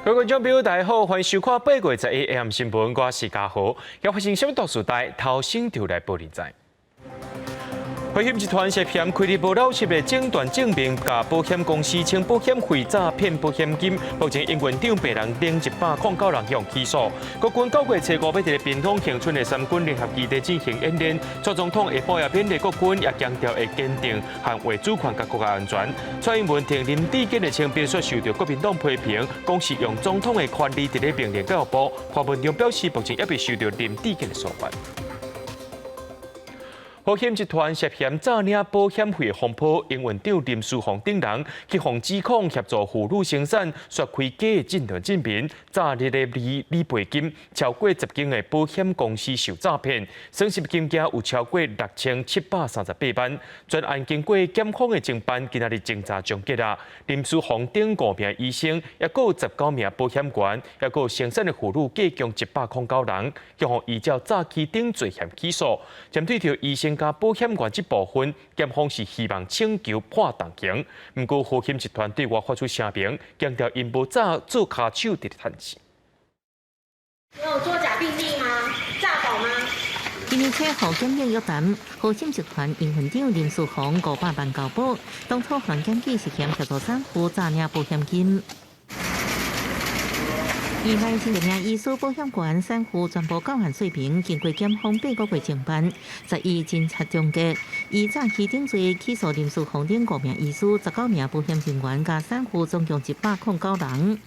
各位觀眾朋友，大家好，歡迎收看8月11 AM 新聞，我是嘉豪。要發生啥物大事代，頭先就來報你知。保險集團涉嫌開立無老實的診斷證明，共保險公司請保險費詐騙保險金，目前營運長白人等109人予起訴。國軍9月初五欲佇屏東恆春的三軍聯合基地進行演練，蔡總統下晡也勉勵國軍，也強調會堅定捍衛主權佮國家安全。蔡英文挺林智堅的清白卻受到國民黨批評，講是用總統的權力佇咧命令教育部。潘文忠表示，目前猶未收到林智堅的訴願。保險集團涉嫌詐領保險費的風波，營運長林書鴻等人去予指控協助婦女生產，煞開假的診斷證明，詐領的理賠金，超過10間的保險公司受詐騙，損失金額有超過6738萬。全案經過檢方的偵辦，今仔日偵查終結啦。林書鴻等五名醫生，抑閣有19名保險員，抑閣有生產的婦女，計共109人，予依照詐欺等罪嫌起訴。針對著醫生佮保險員這部分，檢方是希望請求判重刑。毋過，和險集團對外發出聲明，強調𪜶無詐做跤手佇咧趁錢。你有做假病歷嗎？詐保嗎？今年初予檢警約談，和險集團營運長林書鴻500萬交保，當初予人檢舉涉嫌協助散戶詐領保險金。義賣是一名醫師保險員散戶全部到案說明，經過檢方8個月偵辦，11偵查終結，以詐欺等罪起訴林書鴻等五名醫師、19名保險人員佮散戶，總共109人。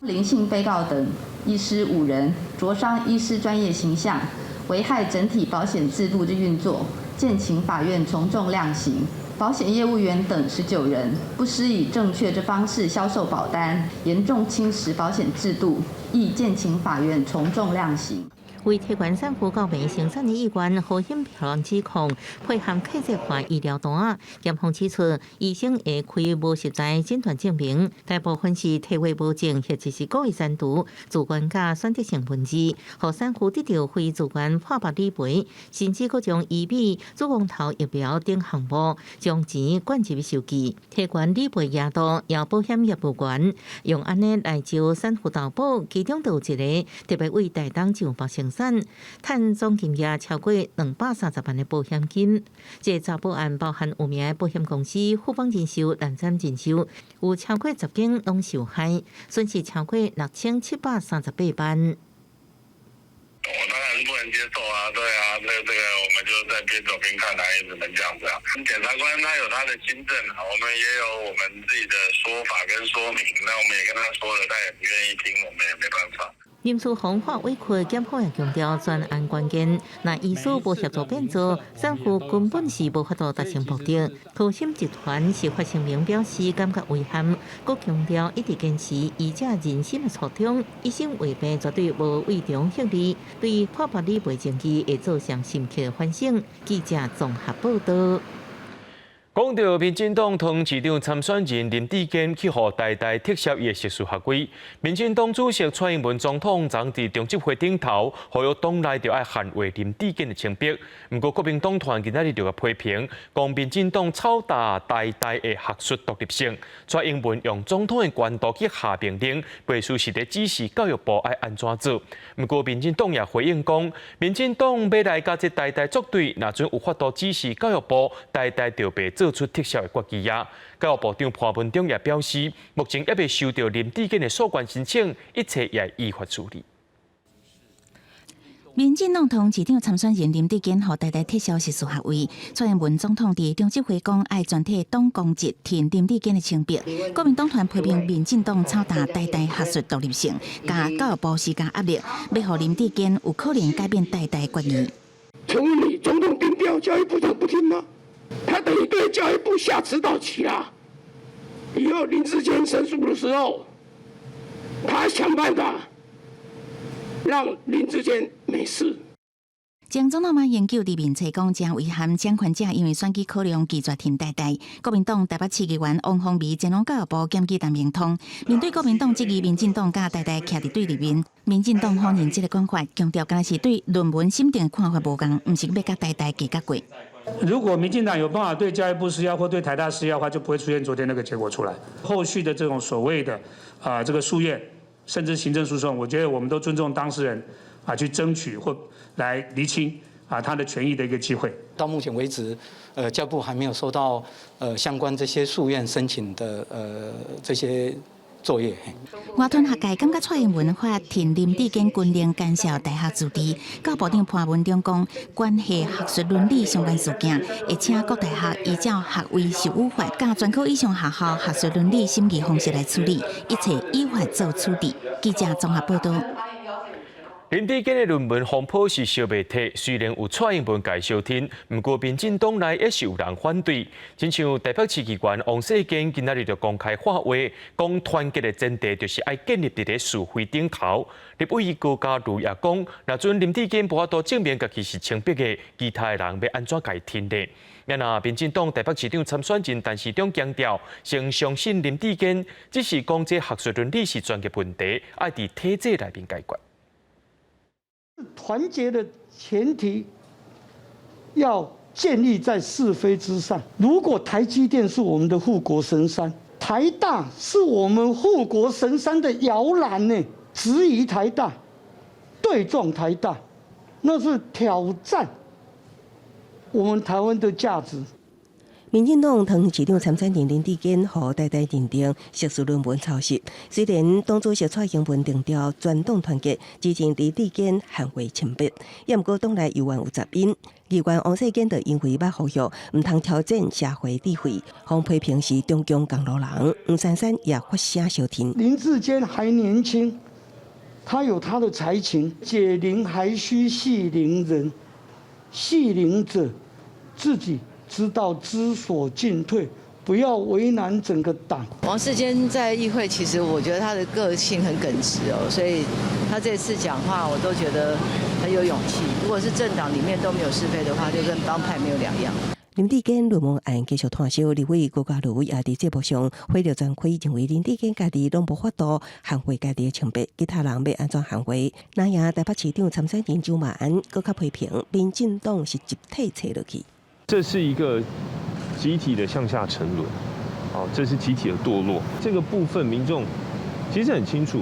林姓被告等醫師五人，灼傷醫師專業形象，危害整體保險制度之運作，建請法院從重量刑。保險業務員等19人，不施以正確之方式銷售保單，嚴重侵蝕保險制度，亦建請法院從重量刑。為提懸散戶告病生產的意願，和險予人指控配合客製化醫療單。檢方指出，醫生會開無實在診斷證明，大部分是體位無證或者是故意刪除自願佮選擇性文字，予散戶得著非自願破百理賠，甚至閣將醫美、子宮頭疫苗等項目將錢灌入收據，提懸理賠額度，由保險業務員用按呢來招散戶投保，其中就有一個特別為台東上北生產，趁總金額超過230萬的保險金。這個詐保案包含有名的保險公司富邦人壽、南山人壽，有超過10間攏受害，損失超過6738萬。我當然不能接受啊，對啊，這個我們就在邊走邊看，也只能這樣子啊。檢察官他有他的心證啊，我們也有我們自己的說法跟說明，那我們也跟他說了，他也不願意聽，我們也沒辦法。林書鴻發委屈，檢方也強調專案關鍵，若醫師無協助變做，散戶根本是無法度達成目的。和險集團是發聲明表示感覺遺憾，閣強調一直堅持醫者仁心的初衷，醫生為病絕對無違常行為，對破百理賠證據會造成深刻反省。記者綜合報道。講到民進黨桃園市長參選人林智堅去予台大撤銷伊的碩士學位，民進黨主席蔡英文總統昨佇中執會頂頭，呼籲黨內著愛捍衛林智堅的清白。毋過國民黨團今仔日就共批評，講民進黨炒踏台大的學術獨立性。蔡英文用總統的權度去下命令，袂輸是佇指示教育部愛按怎做。毋過民進黨也回應講，民進黨欲來佮這台大作對，若準有法度指示教育部，台大就袂做出撤銷的決議啊！教育部長潘文忠也表示，目前猶未收到林智堅的訴願申請，一切也依法處理。民進黨桃園市長參選人林智堅予台大撤銷碩士學位，蔡英文總統佇中執會講愛全體黨公職挺林智堅的清白。國民黨團批評民進黨炒踏台大學術獨立性，共教育部施加壓力，欲予林智堅有可能改變台大決議。請問你總統定調，教育部長不聽嗎？他等於對教育部下指導棋啦。以後林智堅申訴的時候，他想辦法讓林智堅沒事。前總統馬英九佇面冊講，誠遺憾，掌權者因為選舉考量拒絕挺台大。國民黨台北市議員王鴻薇前往教育部檢舉陳明通，面對國民黨質疑民進黨佮台大徛佇對立面，民進黨否認這個講法，強調敢若是對論文審定的看法無仝，毋是欲佮台大計較過。如果民進黨有辦法對教育部施壓或對台大施壓的話，就不會出現昨天那個結果出來。後續的這種所謂的這個訴願，甚至行政訴訟，我覺得我們都尊重當事人啊，去爭取或來釐清啊他的權益的一個機會。到目前為止，教育部還沒有收到相關這些訴願申請的這些作業。外屯學界感覺蔡英文發挺林智堅軍令干涉大學自治，教部長潘文忠講，關係學術倫理相關事件，會請各大學依照學位授予法，佮專科以上學校學術倫理審議方式來處理，一切依法做處置。記者綜合報道。林智堅的論文風波是燒袂退，雖然有蔡英文共相挺，毋過民進黨內也是有人反對。親像台北市議員王世堅今仔日就公開發話，講團結的前提就是愛建立佇咧是非頂頭。立委高嘉瑜也講，若準林智堅無法度證明家己是清白的，其他的人欲按怎共伊挺咧？啊，民進黨台北市長參選人陳時中強調，先相信林智堅，只是講這學術倫理是專業問題，愛佇體制內面解決。團結的前提要建立在是非之上。如果台積電是我們的護國神山，台大是我們護國神山的搖籃呢？質疑台大，對撞台大，那是挑戰我們台灣的價值。民進黨桃園市長參選人林智堅予台大認定碩士論文抄襲，雖然黨主席蔡英文定調全黨團結，支持林智堅捍衛清白，也毋過黨內猶原有雜音。議員王世堅就因為捌呼籲毋通挑戰社會智慧，予批評是中共同路人。黃珊珊也發聲相挺。林智堅還年輕，他有他的才情。解鈴還須繫鈴人，繫鈴者自己知道知所進退，不要為難整個黨。王世堅在議會，其實我覺得他的個性很耿直哦，所以他這次講話我都覺得很有勇氣。如果是政黨裡面都沒有是非的話，就跟幫派沒有兩樣。林智堅論文案繼續拖燒，立委高嘉瑜也佇節目上火力全開，認為林智堅家己攏無法度捍衛家己的清白，其他人欲按怎捍衛？那也台北市長參選人周萬安閣較批評，民進黨是集體揣落去。這是一個集體的向下沉淪，哦，這是集體的墮落。這個部分民眾其實很清楚，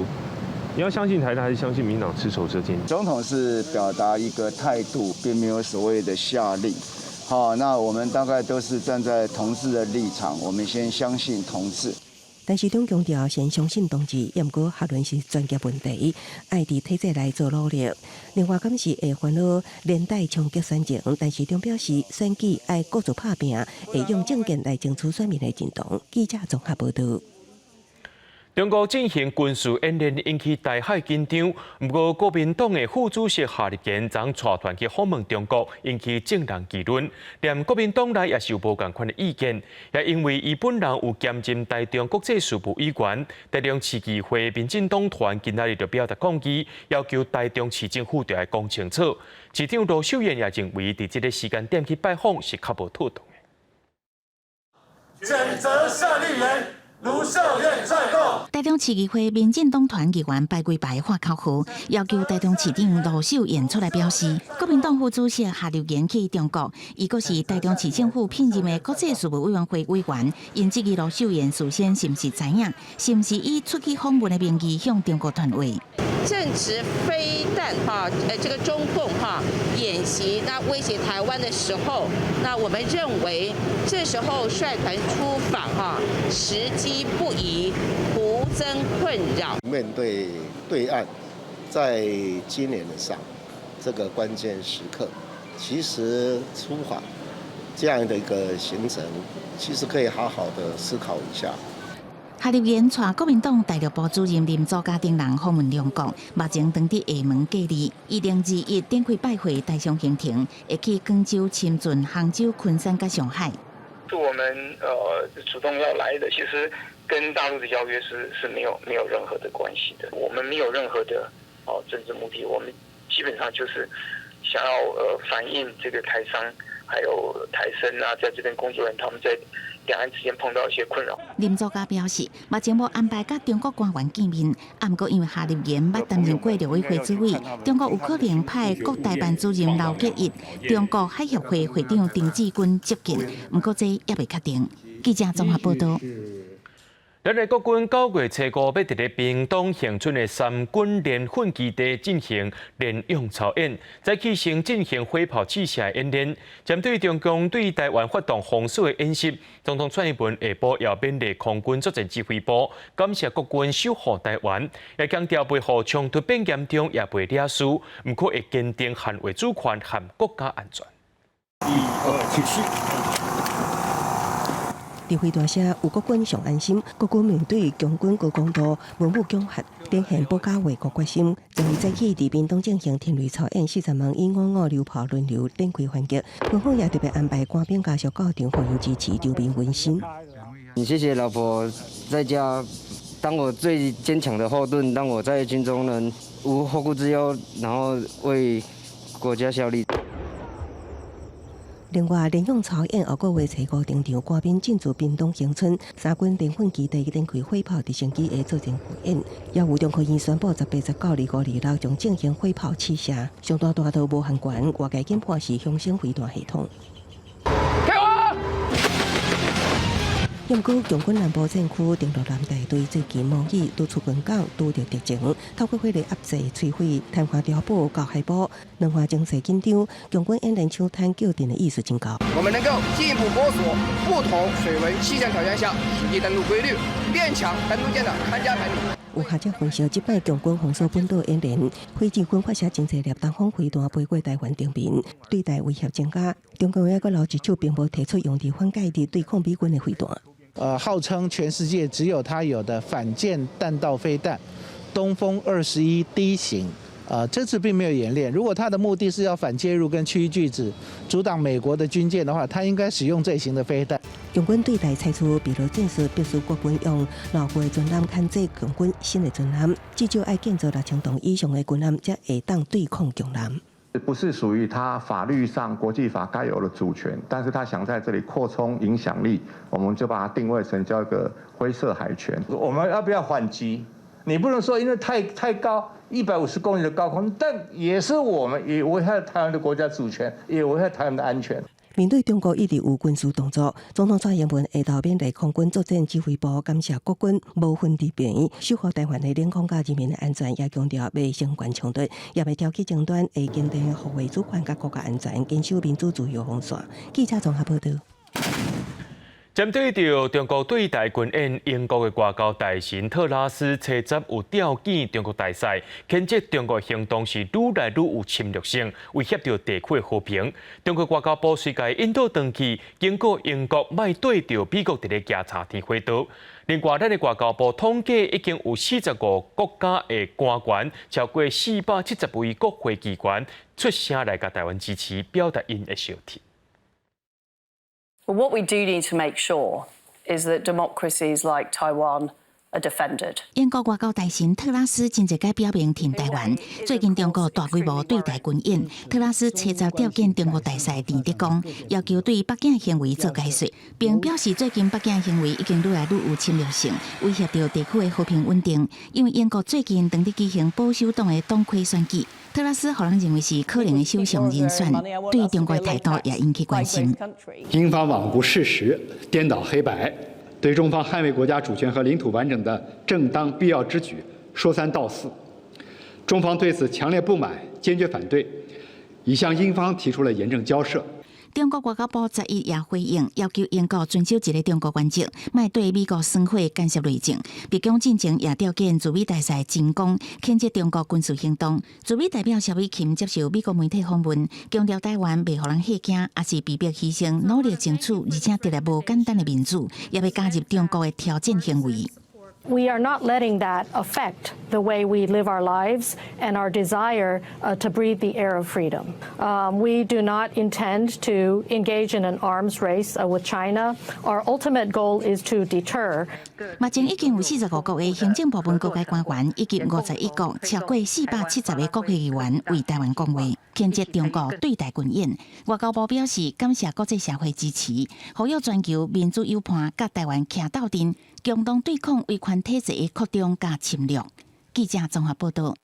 你要相信台大還是相信民黨只手遮天？總統是表達一個態度，並沒有所謂的下令。好，那我們大概都是站在同志的立場，我們先相信同志。陳時中強調，先相信同志，也毋過學倫是專業問題，愛佇體制內做努力。另外，敢是會煩惱連帶衝擊選情，陳時中表示，選舉愛各自拍拚，會用政見來爭取選民的認同。記者綜合報導。中國進行軍事演練，引起台海緊張。毋過，國民黨的副主席夏立言昨帶團去訪問中國，引起眾人議論。連國民黨內也是有無仝款的意見。也因為伊本人有兼任台中國際事務委員，台中市議會民進黨團今仔日就表達抗議，要求台中市政府著愛講清楚。市長盧秀燕也認為，佇這个時間點去拜訪是較無妥當的。譴責夏立言。盧秀燕戰鬥。台中市議會民進黨團議員排規排喊口號，要求台中市長盧秀燕出來表示。國民黨副主席夏立言去中國，伊閣是台中市政府聘任的國際事務委員會委員，𪜶質疑盧秀燕事先是毋是知影，是毋是以出去訪問的名義向中國傳話？正值飛彈哈，這個中共哈演習，那威脅台灣的時候，那我們認為這時候率團出訪哈，時機不宜，徒增困擾。面對對岸，在今年的上這個關鍵時刻，其實出訪這樣的一個行程，其實可以好好的思考一下。夏立言帶國民黨大陸部主任林祖嘉等人訪問中國，目前正佇廈門隔離。2021展開拜會台商行程，會去廣州、深圳、杭州、昆山佮上海。是我們主動要來的，其實跟大陸的邀約是沒有任何的關係的。我們沒有任何的哦政治目的，我們基本上就是想要反映這個台商還有台生啊，在這邊工作人他們在兩岸之間碰到一些困擾。林祖嘉表示，目前無安排佮中國官員見面，啊，毋過因為夏立言捌擔任過陸委會主委，中國有可能派國台辦主任劉結一、中國海協會會長陳志軍接見，毋過這猶未確定。記者綜合報導。咱的國軍9月初5欲佇咧屏東恆春的三軍聯訓基地進行聯勇操演，早起先進行火炮試射演練。針對中共對台灣發動封鎖的演習，總統蔡英文下晡也勉勵空軍作戰指揮部，感謝國軍守護台灣，也強調袂予衝突變嚴重，也袂惹事，毋過會堅定捍衛主權和國家安全。一二起勢。指揮大聲，有國軍上安心。國軍面對共軍高強度文武恐嚇，展現保家衛國決心。昨日早起佇屏東進行天雷操演，40門以五五榴炮輪流展開反擊。軍方也特別安排官兵家屬到場予𪜶支持，場面溫馨。謝謝老婆在家當我最堅強的後盾，讓我在軍中能無後顧之憂，然後為國家效力。另外，聯勇操演後個月初五登場，官兵進駐屏東恆春三軍聯訓基地展開火炮直升機的作戰演，也有中科院宣布18、19、25、26將進行火炮試射，上大彈道無限懸，外界研判是雄昇飛彈系統。開火！毋過，共軍南部戰區登陸艦大隊最近模擬拄出軍港拄著敵情，透過火力壓制摧毀癱瘓碉堡、到海埔，兩岸情勢緊張，共軍演練搶灘叫陣的意思真高。我們能夠進一步摸索不同水文氣象條件下實際登陸規律，練強登陸艦的看家本領。有學者分析，這擺共軍封鎖本島演練，火箭軍發射真濟粒東風飛彈飛過台灣頂面，對台威脅增加。中共猶閣留一手，並無提出用佇反介入對抗美軍的飛彈。號稱全世界只有它有的反艦彈道飛彈，東風21D 型，這次並沒有演練。如果它的目的是要反介入跟區域拒止，阻擋美國的軍艦的話，它應該使用這型的飛彈。共軍對台採取疲勞戰術，迫使國軍用老舊的軍艦牽制共軍新的軍艦，至少愛建造6000噸以上的軍艦，才會當對抗共艦。不是屬於他法律上國際法該有的主權，但是他想在這裡擴充影響力，我們就把它定位成叫一個灰色海權。我們要不要反擊？你不能說因為太高，150公里的高空，但也是我們也危害台灣的國家主權，也危害台灣的安全。面對中國一直有軍事動作，總統蔡英文下晝勉勵空軍作戰指揮部，感謝國軍無分佇邊，守護台灣的領空佮人民的安全，也強調袂成權衝突，也袂挑起爭端，會堅定護衛主權佮國家安全，堅守民主自由防線。記者綜合報道。針對著中國對台軍演，英國的外交大臣特拉斯初十有吊見中國大使，譴責中國行動是愈來愈有侵略性，威脅著地區的和平。中國外交部隨共引導轉去，警告英國莫對著美國佇咧行插天火刀。另外，咱的外交部統計已經有45個國家的官員，超過470位國會議員出聲來共台灣支持，表達𪜶的相挺。 But what we do need to make sure is that democracies like Taiwan are defended. 英國外交大臣特拉斯真濟擺表明挺台灣。最近中國大規模對台軍演，特拉斯初十吊見中國大使鄭德江，要求對北京行為做解說，並表示最近北京行為已經愈來愈有侵略性，威脅著地區的和平穩定。因為英國最近正佇舉行保守黨的黨魁選舉，特拉斯予人認為是可能的首相人選，對中國態度也引起關心。英方罔顧事實，顛倒黑白。對中方捍衛國家主權和領土完整的正當必要之舉說三道四，中方對此強烈不滿，堅決反對，已向英方提出了嚴正交涉。中國外交部11也回應，要求英國遵守一個中國原則，莫對美國損毀干涉內政。白宮進前也吊見駐美大使秦剛，譴責中國軍事行動。駐美代表蕭美琴接受美國媒體訪問，強調台灣袂予人嚇驚，抑是被迫犧牲努力爭取，而且得來無簡單的民主，也袂加入中國的挑戰行為。 We are not letting that affect the way we live our lives and our desire to breathe the air of freedom. We do not intend to engage in an arms race with China. Our ultimate goal is to deter. 目前已經有45國的行政部門高階官員，以及51國超過470個國會議員為台灣講話，譴責中國對台軍演。外交部表示感謝國際社會支持，呼籲全球民主友伴佮台灣徛鬥陣，共同對抗威權體制的擴張佮侵略。記者綜合報道。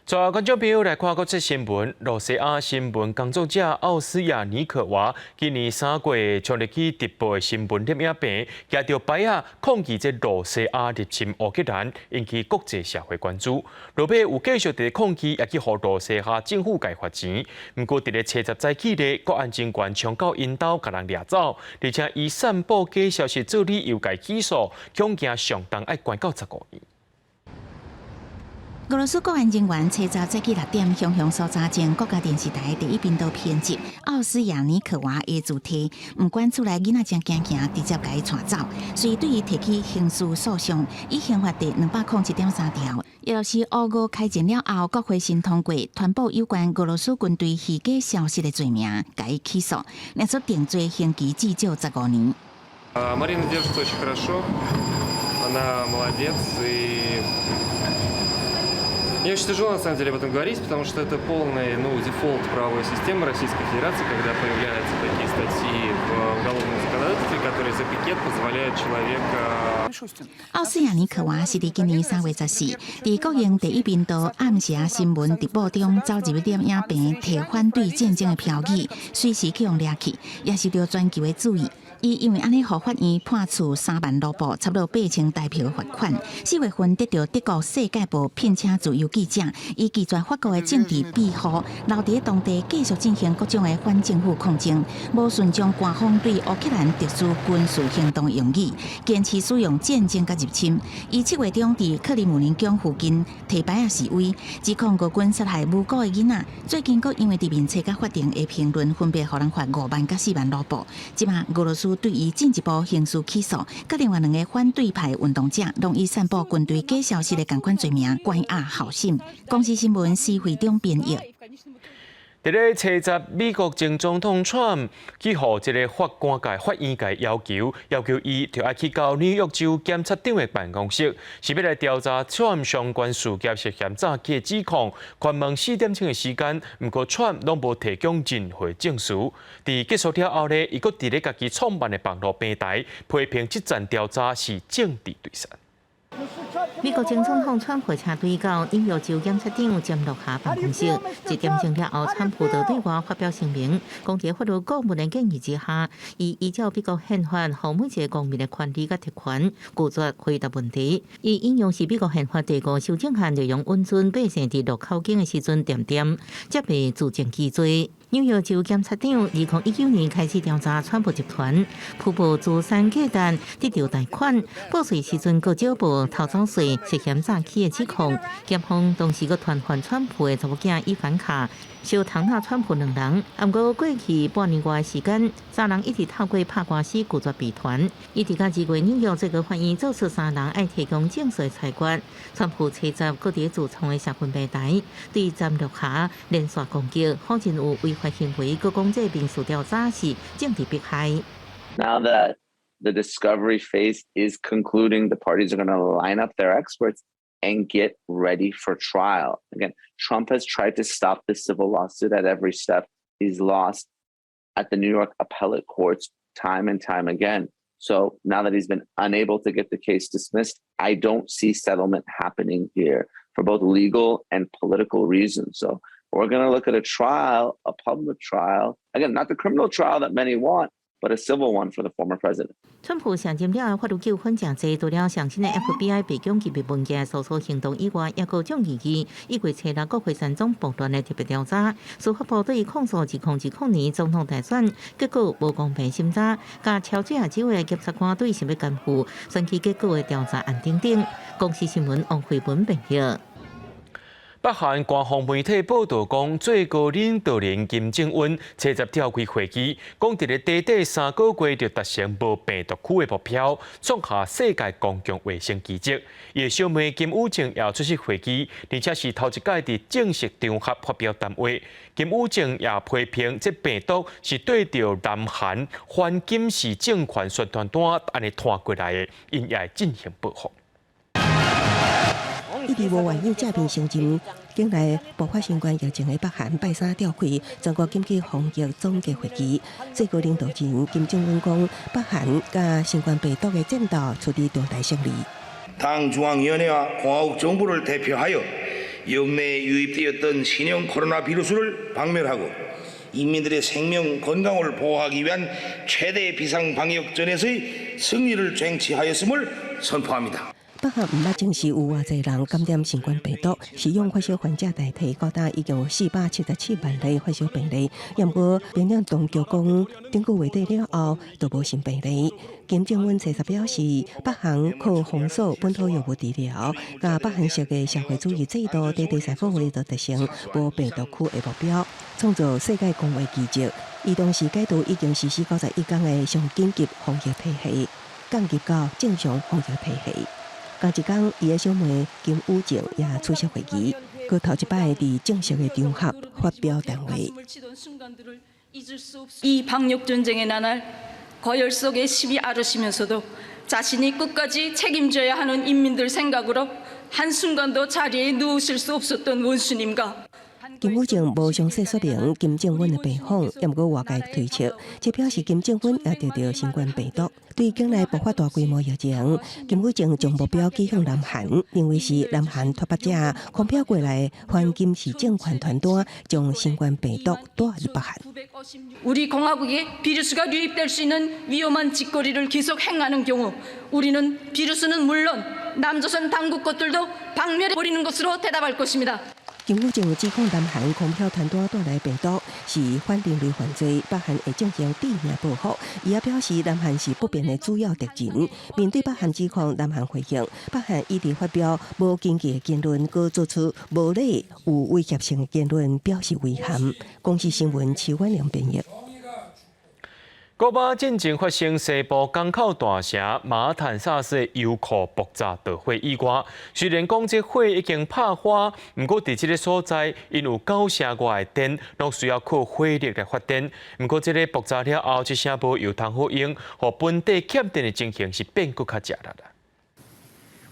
再觀眾朋友來看國際新聞，露西亞新聞工作者奧斯亞尼可娃今年3月衝入去直播的新聞攝影棚，舉著牌仔抗議這露西亞入侵烏克蘭，引起國際社會關注。落尾有繼續佇抗議，也去予露西亞政府共罰錢。毋過佇咧初十早起咧，國安人員衝到𪜶兜共人掠走，而且以散布假消息做理由共起訴，恐驚上重愛關到15年。俄羅斯國安人員初十早起6點，雄雄搜查前國家電視台第一頻道編輯奧斯亞尼可娃的住邸，毋管厝內囡仔誠驚驚，直接共伊帶走。隨對伊提起刑事訴訟，以刑法第207.3條，也就是烏俄開戰了後，國會先通過傳播有關俄羅斯軍隊虛假消息的罪名，共伊起訴，擬處定罪刑期至少15年。 Марина держится очень хорошо, она молодец и мне очень тяжело на самом деле об этом говорить, потому что это полный, ну, дефолт правовой системы Российской Федерации, когда появляются такие статьи в уголовном законодательстве, которые за пикет позволяют человека. 奧斯亞尼可娃是佇今年3月14，佇國營第一頻道暗時新聞直播中走入攝影棚，提反對戰爭的標語，隨時去予掠去，也受著全球的注意。伊因為按呢，予法院判處3萬盧布，差不多8000台幣罰款。4月份得著德國世界報聘請自由記者，伊拒絕法國的政治庇護，留佇當地繼續進行各種的反政府抗爭，無順從官方對烏克蘭特殊軍事行動用語，堅持使用戰爭佮入侵。伊7月中佇克里姆林宮附近提牌仔示威，指控俄軍殺害無辜的囡仔。最近閣因為佇面冊佮法庭的評論，分別予人罰5萬佮4萬盧布。這馬俄羅斯對伊進一步刑事起訴，佮另外兩个反對派運動者，攏以散布軍隊假消息的仝款罪名關押候審。公視新聞施惠中編譯。佇咧初十，美國前總統川普去予這个法官共法院共要求，要求伊著愛去到紐約州檢察長的辦公室，是欲來調查川普相關事業涉嫌詐欺的指控。盤問4點鐘的時間，毋過川普攏無提供任何證詞。佇結束了後咧，伊閣佇咧家己創辦的網路平台批評這場調查是政治對殺。美國前總統川普車隊到紐約州檢察長詹樂霞辦公室，1點鐘了後，川普就對外發表聲明，講佇法律顧問的建議之下，伊依照美國憲法，予每一個公民的權利佮特權，拒絕回答問題。伊引用是美國憲法第五修正案內容，允准百姓佇錄口供的時陣恬恬，才袂自證其罪。紐約州檢察長2019年開始調查川普集團，瀑布資產價值得著貸款，報稅時陣閣少報逃走稅，涉嫌詐欺的指控。檢方當時閣傳喚川普的查某囝伊凡卡、小唐納川普兩人。毋過過去半年外時間，三人一直透過拍官司拒絕備傳。一直到2月，紐約最高法院做出三人愛提供證據裁決。川普初十閣佇自創的社群平台對詹樂霞連續攻擊，否認有違法行為，閣講這民事調查是政治迫害。 Now that the discovery phase is concluding, the parties are going to line up their experts and get ready for trial. Again, Trump has tried to stop this civil lawsuit at every step. He's lost at the New York appellate courts time and time again. So now that he's been unable to get the case dismissed, I don't see settlement happening here for both legal and political reasons. So we're going to look at a trial, a public trial, again, not the criminal trial that many want, but a civil one for the former president. 川普承認了法律糾紛誠濟，除了上新的 FBI 白宮機密文件搜索行動以外，抑閣眾議院1月初6國會山莊暴亂的特別調查，司法部對伊控訴2020年總統大選結果無公平審查，佮喬治亞州的檢察官對想欲干預選舉結果的調查案等等。公視新聞王慧文編譯。北韓官方媒體報導講，最高領導人金正恩初十召開會議，講佇咧短短3個月就達成無病毒區的目標，創下世界公共衛生奇蹟。伊的小妹金與正也出席會議，而且是頭一擺佇正式場合發表談話。金與正也批評這病毒是對著南韓反金氏政權宣傳單按呢拖過來的，𪜶也會進行報復。一直無願意正面承認，境內爆發新冠疫情的北韓拜三召開全國緊急防疫總結會議，最高領導人金正恩講，北韓佮新冠病毒的戰鬥取得重大勝利。 당 중앙위원회와 공화국 정부를 대표하여 역내에 유입되었던 신형 코로나 비루스를 박멸하고 인민들의 생명 건강을 보호하기 위한 최대 비상 방역전에서의 승리를 쟁취하였음을 선포합니다。北韓毋捌證實有偌濟人感染新冠病毒，使用發燒患者代替，高達已經有477萬例發燒病例。毋過，平壤當局講，頂個月底了後都無新病例。金正恩查實表示，北韓靠封鎖本土藥物治療，佮北韓式的社會主義制度，佇第三個月就達成無病毒區的目標，創造世界公衛奇蹟。伊當時解除已經實施91天的上緊急防疫體系，降級到正常防疫體系。仝一工，伊的小妹金與正也出席會議，閣頭一擺佇正式的場合發表談話。 이 방역 전쟁의 나날 거열 속에 심히 앓으시면서도 자신이 끝까지 책임져야 하는 인민들 생각으로 한순간도 자리에 누우실 수 없었던 원수님과 金與正無詳細說明金正恩的病況，也毋過外界推測，這表示金正恩也得著新冠病毒。對境內爆發大規模疫情，金與正將目標指向南韓，認為是南韓脫北者空飄過來反金氏政權傳單，將新冠病毒帶入北韓。 우리 공화국에 비루스가 유입될 수 있는 위험한 짓거리를 계속 행하는 경우 우리는 비루스는 물론 남조선 당국 것들도 박멸해 버리는 것으로 대답할 것입니다. 金與正指控南韓空飄傳單帶來病毒是反人類犯罪，北韓會進行致命報復。伊也表示，南韓是不變的主要敵人。面對北韓指控，南韓回應，北韓一直發表無根據的言論，閣做出無理、有威脅性的言論，表示遺憾。公視新聞徐婉玲編譯。古巴進前發生西部港口大城馬坦薩斯的油庫爆炸著火意外，雖然講這火已經拍花，毋過佇這个所在，𪜶有九成外的電攏需要靠火力來發電。毋過這个爆炸了後，這城無油通好用，予本地欠電的情形是變閣較食力啦。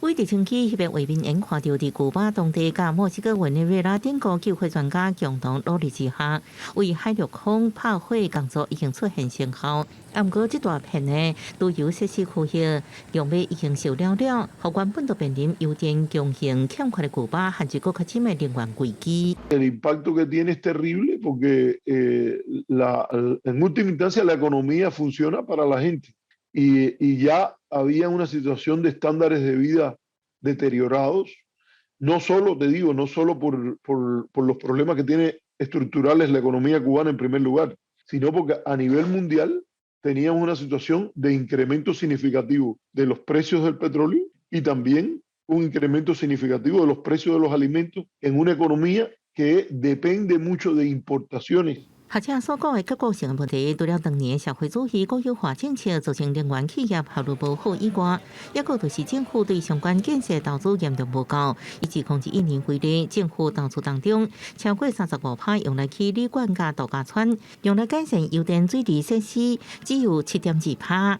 為直升機翕的畫面，𪜶看著佇古巴當地佮墨西哥、委內瑞拉等國救火專家共同努力之下，為海陸空拍火工作已經出現成效。啊，毋過這大片的旅遊設施區域，用欲已經燒了了，予原本就面臨油電供應欠缺的古巴，陷入閣較深的能源危機。 El impacto que tiene es terrible porque en última instancia la economía funciona para la gente y ya había una situación de estándares de vida deteriorados, no solo, te digo, no solo por los problemas que tiene estructurales la economía cubana en primer lugar, sino porque a nivel mundial teníamos una situación de incremento significativo de los precios del petróleo y también un incremento significativo de los precios de los alimentos en una economía que depende mucho de importaciones. 學者所講的結構性問題，除了當年社會主義國有化政策造成能源企業效率無好以外，抑閣就是政府對相關建設投資嚴重無夠。以2021年為例，政府投資當中超過35%用來起旅館佮度假村，用來改善油田水利設施只有7.2%。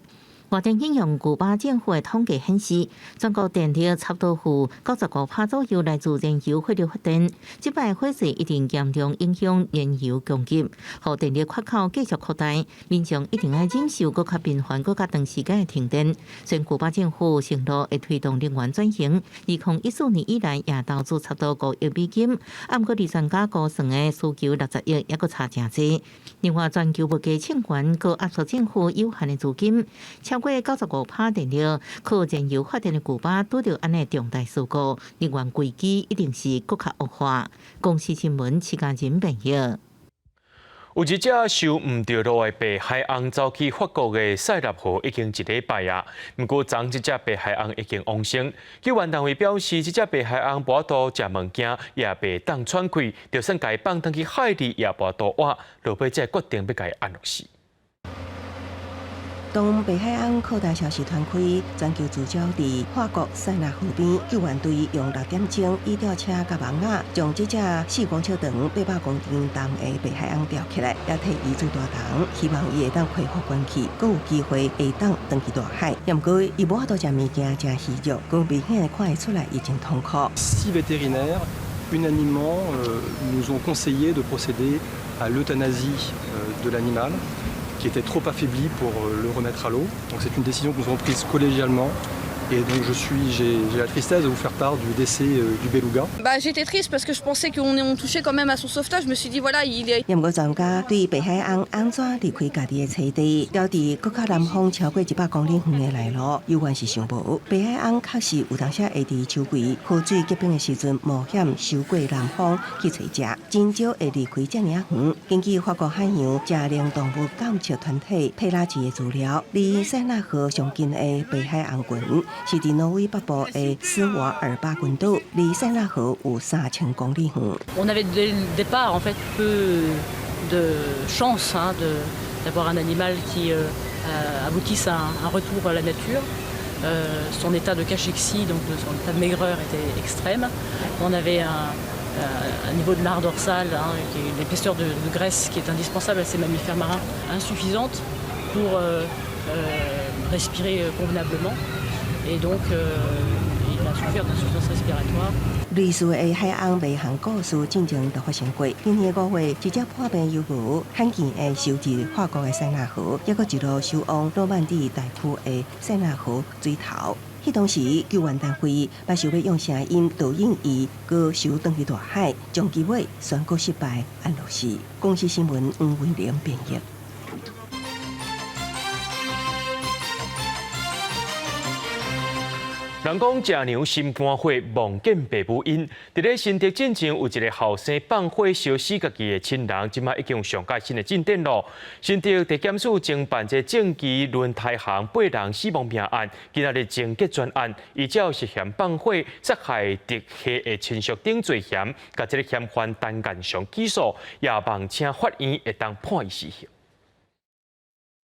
外電引用古巴政府的統計顯示，全國電力差不多有95%左右來自燃油火力發電。這擺火勢一定嚴重影響燃油供給，予電力缺口繼續擴大，民眾一定愛忍受閣較頻繁、閣較長時間的停電。雖然古巴政府承諾會推動能源轉型，2014年以來也投資差不多5億美金，啊，毋過離專家估算的需求60億，抑閣差誠濟。另外，全球物價衝懸，閣壓縮政府有限的資金，超過95%電力靠燃油發電的古巴，拄著按呢重大事故，能源危機一定是閣較惡化。公視新聞，徐家仁編譯。有一隻收毋著路的白海鵪走去法國的塞納河已經一禮拜啊。毋過，昨這隻白海鵪已經往生。救援單位表示，這隻白海鵪無法度食物件，也袂當喘氣，就算共伊放轉去海裡，也無法度活。落尾才決定欲共伊安樂死。當白海鵪擴大消息傳開，全球聚焦佇法國塞納河邊，救援隊用6點鐘以吊車佮網仔，將這隻4公尺長、800公斤重的白海鵪吊起來，也替伊做大筒，希望伊會當恢復元氣，閣有機會會當轉去大海。毋過伊無法度食物件，誠虛弱，閣明顯看會出來伊真痛苦。 Six vétérinaires unanimement nous ont conseillé de procéder à l'euthanasie de l'animal, qui était trop affaibli pour le remettre à l'eau. Donc c'est une décision que nous avons prise collégialement. Et donc j'ai la tristesse de vous faire part du décès du beluga. Bah, j'étais triste parce que je pensais qu'on on touchait quand même à son sauvetage. Je me suis dit voilà, il est. 毋過專家對白海鰪按怎離開家己的棲地，調佇閣較南方超過100公里遠的內陸，猶原是想無。白海鰪確實有當時會佇秋季河水結冰的時陣冒險游過南方去揣食，真少會離開遮爾仔遠。根據法國海洋食糧動物監測團體佩拉奇的資料，離塞納河上近的白海鰪群是佇挪威北部的斯瓦爾巴群島，離塞納河有3000公里遠。 On avait dès le départ en fait peu de chance hein, de d'avoir un animal qui aboutisse à un retour à la nature. Son état de cachexie, donc son état de maigreur était extrême. On avait un niveau de mare dorsale, hein, qui est l'épaisseur de graisse qui est indispensable à ces mammifères marins, insuffisante pour respirer convenablement. Et donc, il a souffert d'insuffisance respiratoire. 類似的海鰪迷航故事進前就發生過。今年5月，一隻破病幼鵝罕見的游入法國的塞納河，猶閣一路游往諾曼底大區的塞納河水頭。彼當時救援單位嘛想欲用聲音導引伊，閣游轉去大海，將其尾宣告失敗，安樂死。公視新聞黃維玲編譯。人講食娘心肝火，望見爸母陰。佇咧新竹進前有一个後生放火燒死家己的親人，這擺已經有上蓋新的進展囉。新竹地檢署偵辦這正機輪胎行八人死亡命案，今仔日終結全案，依照涉嫌放火殺害直系的親屬等罪嫌，共這个嫌犯陳建祥起訴，也望請法院會當判伊死刑。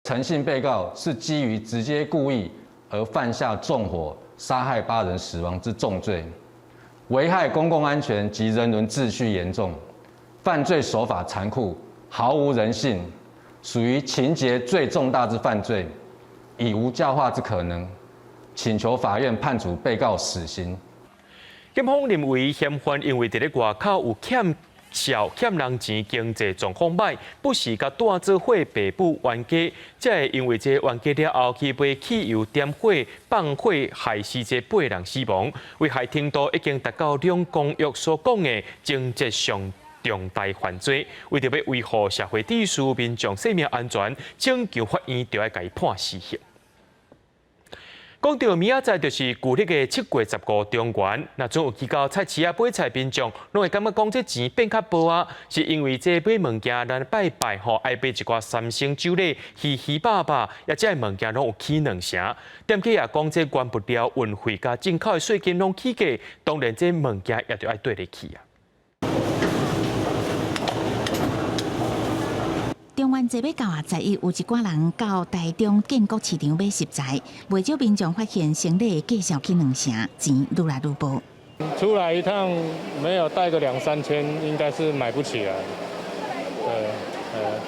陳姓被告是基於直接故意而犯下縱火殺害八人死亡之重罪，危害公共安全及人倫秩序嚴重，犯罪手法殘酷，毫無人性，屬於情節最重大之犯罪，已無教化之可能，請求法院判處被告死刑。檢方認為嫌犯因為佇咧外口有欠債欠人錢，經濟狀況䆀，不時共帶做伙爸母冤家，才會因為這冤家了後去買汽油點火放火，害死這八人死亡，危害程度已經達到兩公約所講的情節上重大犯罪。為著欲維護社會秩序、民眾生命安全，請求法院著愛共伊判死刑。講到明仔載就是舊曆的7月15中元，若準有去到菜市仔買菜民眾，攏會感覺講這錢變較薄啊，是因為這買物件咱拜拜吼，愛買一寡三牲酒禮、魚魚肉肉，抑這物件攏有起兩成。店家也講這原物料運費佮進口的稅金攏起價，當然這物件也著愛綴咧起啊。中元節欲到啊，十一有一寡人到台中建國市場買食材，袂少民眾發現生理的價數起兩成，錢愈來愈薄。出來一趟沒有帶個兩三千，應該是買不起來。對，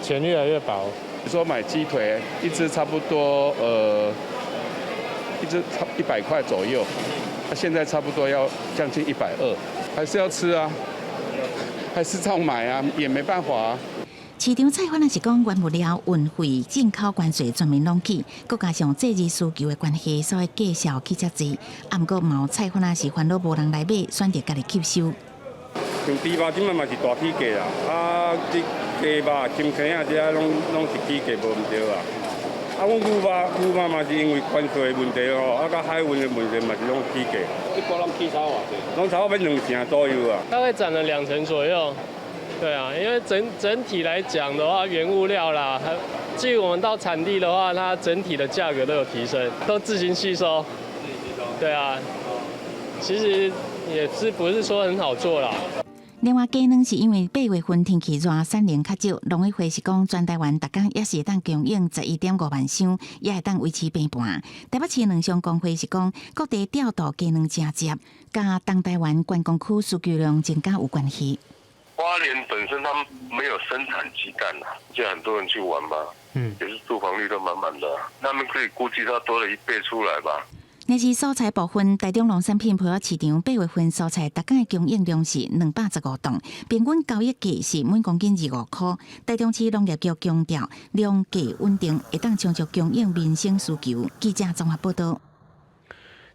錢越來越薄。說買雞腿一隻差不多，一隻差100塊左右，現在差不多要將近120，還是要吃啊，還是照買啊，也沒辦法啊。市場菜販也是講，原物料運費、進口關稅全面攏起，閣加上節日需求的關係，所以價數起遮濟。啊，毋過嘛有菜販也是煩惱無人來買，選擇家己吸收。像豬肉這擺嘛是大起價啦，啊，這雞肉、金坑仔這攏是起價無毋對啊。啊，阮牛肉嘛是因為關稅的問題吼，啊，佮海運的問題嘛是攏起價。這波攏起差偌濟？攏差不多2成左右啊。大概漲了2成左右。對啊，因為整體來講的話，原物料啦，至於我們到產地的話，它整體的價格都有提升，都自行吸收。自行吸收。對啊，其實也是不是說很好做啦。另外，雞卵是因為8月份天氣熱，產量較少。農委會是講，全台灣逐工也是會當供應11.5萬箱，也會當維持平盤。台北市卵商公會是講，各地調度雞卵誠濟，佮東台灣觀光區需求量增加有關係。花蓮本身他們沒有生產雞蛋啊，就很多人去玩嘛，也是住房率都滿滿的，他們可以估計它多了一倍出來吧。若是蔬菜部分，台中農產品配合市場8月份蔬菜逐工的供應量是215噸，平均交易價是每公斤25塊。台中市農業局強調，量價穩定，會當充足供應民生需求。記者綜合報道。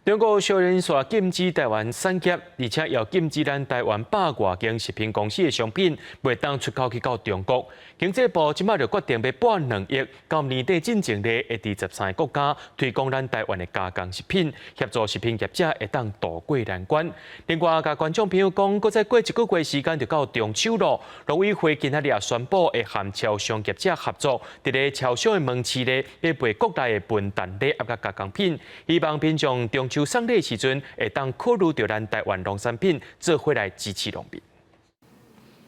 中國小連續禁止台灣產業，而且又禁止咱台灣百外間食品公司的商品袂當出口去到中國。經濟部這擺就決定欲撥2億，到年底進前咧，會佇13個國家推廣咱台灣的加工食品，協助食品業者會當渡過難關。另外，共觀眾朋友講，閣再過一個月時間就到中秋囉。農委會今仔日也宣布會和超商業者合作，佇咧超商的門市咧，欲賣國內的文旦禮盒佮加工品，希望民眾中秋送禮時陣會當考慮著咱台灣農產品，做伙來支持農民。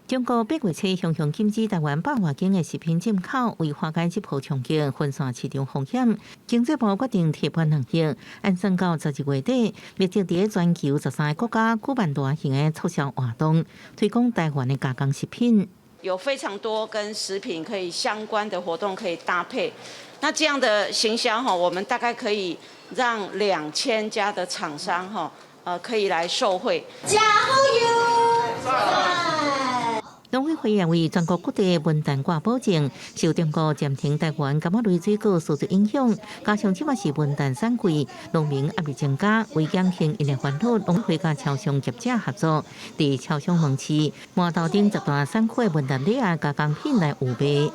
中國八月初向向禁止台灣百外間的食品進口，為化解這波衝擊，分散市場風險，經濟部決定提撥2億，按算到12月底，密集佇全球13個國家舉辦大型的促銷活動，推廣台灣的加工食品。有非常多跟食品可以相關的活動可以搭配，那這樣的行銷哈，我們大概可以讓2000家的廠商哈，可以來受惠。呷好油！農委會也為全國各地文旦掛保證，受中國暫停台灣柑仔類水果輸出影響，加上這擺是文旦產季，農民壓力增加，為減輕𪜶的煩惱，農委會佮超商業者合作，佇超商門市饃頭頂十大產區文旦禮盒加工品來預備。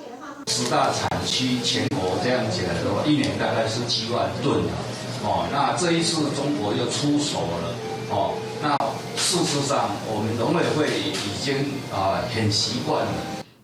10大產區全國這樣子來說，一年大概是7萬噸。哦，那這一次中國又出手了，哦，那事實上我們農委會已經啊很習慣了。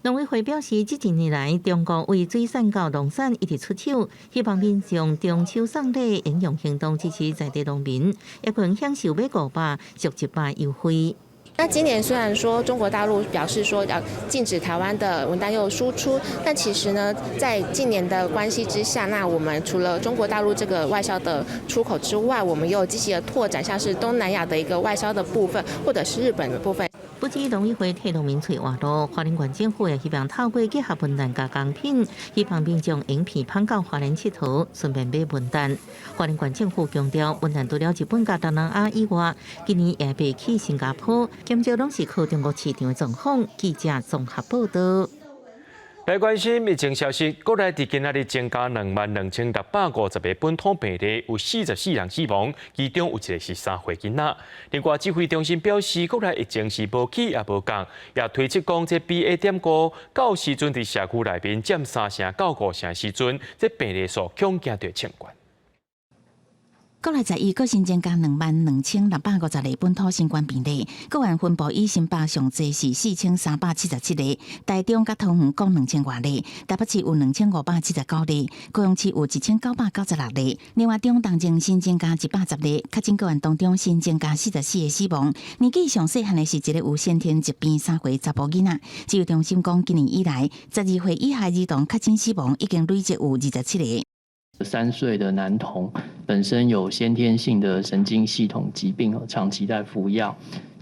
農委會表示，這幾年來，中國為水產佮農產一直出手，希望民眾中秋送禮，應用行動支持在地農民，也可能享受買500俗100優惠。那今年雖然說中國大陸表示說要禁止台灣的文旦柚輸出，但其實呢，在近年的關係之下，那我們除了中國大陸這個外銷的出口之外，我們又積極的拓展，像是東南亞的一個外銷的部分，或者是日本的部分。不止農委會替農民揣活路，花蓮縣政府也希望透過結合文旦加工品，希望民眾用鼻芳到花蓮𨑨迌，順便買文旦。花蓮縣政府強調，文旦除了日本佮東南亞以外，今年也賣去新加坡，減少攏是靠中國市場的狀況。記者綜合報道。來關心疫情消息，國內佇今仔日增加22,650個本土病例，有44人死亡，其中有一個是3歲囡仔。另外，指揮中心表示，國內疫情是無起也無降，也推測講這 BA.5到時陣佇社區內面佔三成到五成時陣，這病例數恐驚著衝懸。國內11閣新增加22,650例本土新冠病例，個案分布以新北上濟是4377例，台中佮桃園各2000外例，台北市有2579例，高雄市有1996例。另外，中重症新增加110例，確診個案當中新增加44個死亡。年紀上細漢的是一個有先天疾病3歲查埔囡仔。指揮中心講，今年以來，12歲以下兒童確診死亡已經累積有27個。 3歲的男童本身有先天性的神經系統疾病，長期在服藥，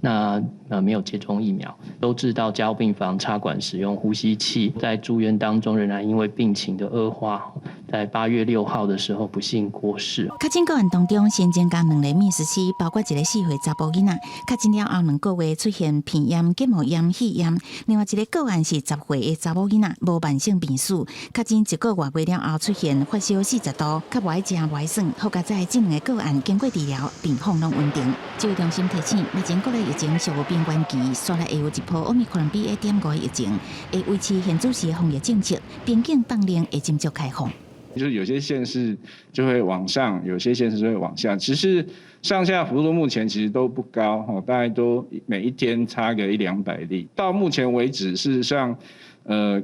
那沒有接種疫苗，收治到加護病房插管使用呼吸器，在住院當中仍然因為病情的惡化，在8月6號的時候不幸過世。確診個案當中新增加兩個瀕死，包括一個4歲查埔囡仔，確診了後2個月出現鼻炎、結膜炎、肺炎；另外一個個案是10歲的查某囡仔，無慢性病史，確診一個外月了後出現發燒40度，較無愛食無愛耍。好佳哉這兩個個案經過治療，病況攏穩定。指揮中心提醒，目前國內疫情屬於邊緣期，紲來會有一波奧密克戎 BA.5的疫情，會維持現主時的防疫政策，邊境放令會斟酌開放。就是有些縣市就會往上，有些縣市就會往下。其實上下幅度目前其實都不高，吼，大概都每一天差個一兩百例。到目前為止，事實上，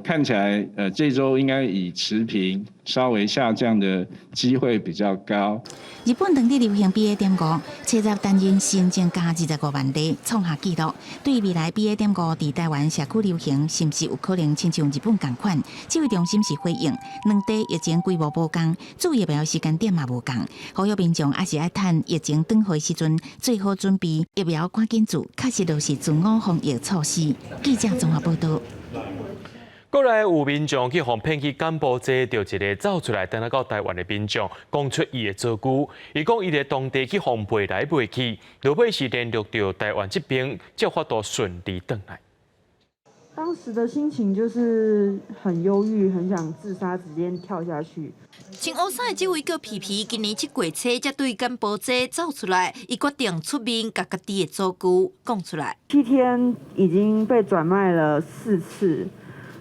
看起來，這週應該以持平、稍微下降的機會比較高。日本當地流行 BA.5，七十單日新增加25萬例，創下紀錄。對未來 BA.5佇台灣社區流行，是毋是有可能親像日本仝款？指揮中心是回應，兩地疫情規模無仝，注疫苗時間點嘛無仝。呼籲民眾猶是愛趁疫情轉好時陣，做好準備，疫苗趕緊注，確實就是自我防疫措施。記者綜合報道。國內有民眾去予騙去柬埔寨，著一个走出來，轉來到台灣的民眾，講出伊的遭遇。伊講伊佇當地去予賣來賣去，落尾是聯絡著台灣這邊，才有法度順利轉來。當時的心情就是很憂鬱，很想自殺，直接跳下去。穿烏衫的這位叫皮皮，今年七月初才對柬埔寨走出來，伊決定出面共家己的遭遇講出來。 7天已經被轉賣了四次，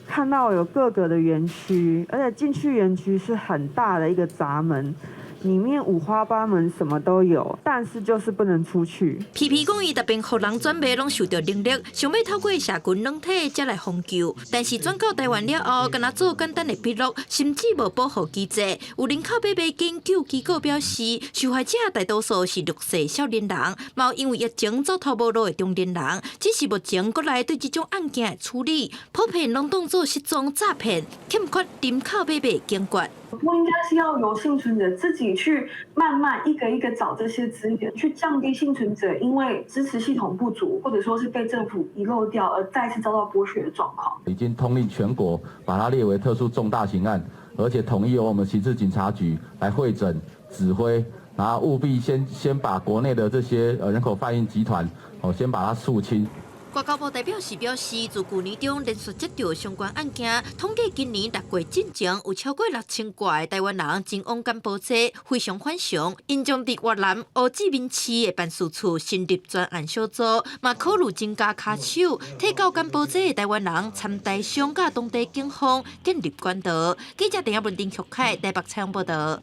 看到有各個的園區，而且進去園區是很大的一個閘門。裡面五花八門，什麼都有，但是就是不能出去。皮皮講，伊逐遍予人轉賣，攏受著凌辱，想欲透過社群軟體才來呼救，但是轉到台灣了後，干焦做簡單的筆錄，甚至無保護機制。有人口買賣研究機構表示，受害者大多數是弱勢少年人，嘛有因為疫情走投無路的中年人。只是目前國內對這種案件的處理，普遍攏當做失蹤詐騙，欠缺人口買賣警覺。不應該是要由倖存者自己去慢慢一個一個找這些資源，去降低倖存者因為支持系統不足，或者說是被政府遺漏掉而再次遭到剝削的狀況。已經通令全國，把它列為特殊重大刑案，而且統一由我們刑事警察局來會診指揮，然後務必先把國內的這些人口販運集團，哦，先把它肅清。外交部代表是表示，自舊年中連續接到相關案件，統計今年6月進前有超過6000掛的台灣人前往柬埔寨，非常反常。𪜶將佇越南胡志明市的辦事處成立專案小組，嘛考慮增加跤手，替到柬埔寨的台灣人參台商佮當地警方建立管道。記者鄭亞文、丁玉凱台北採訪報導。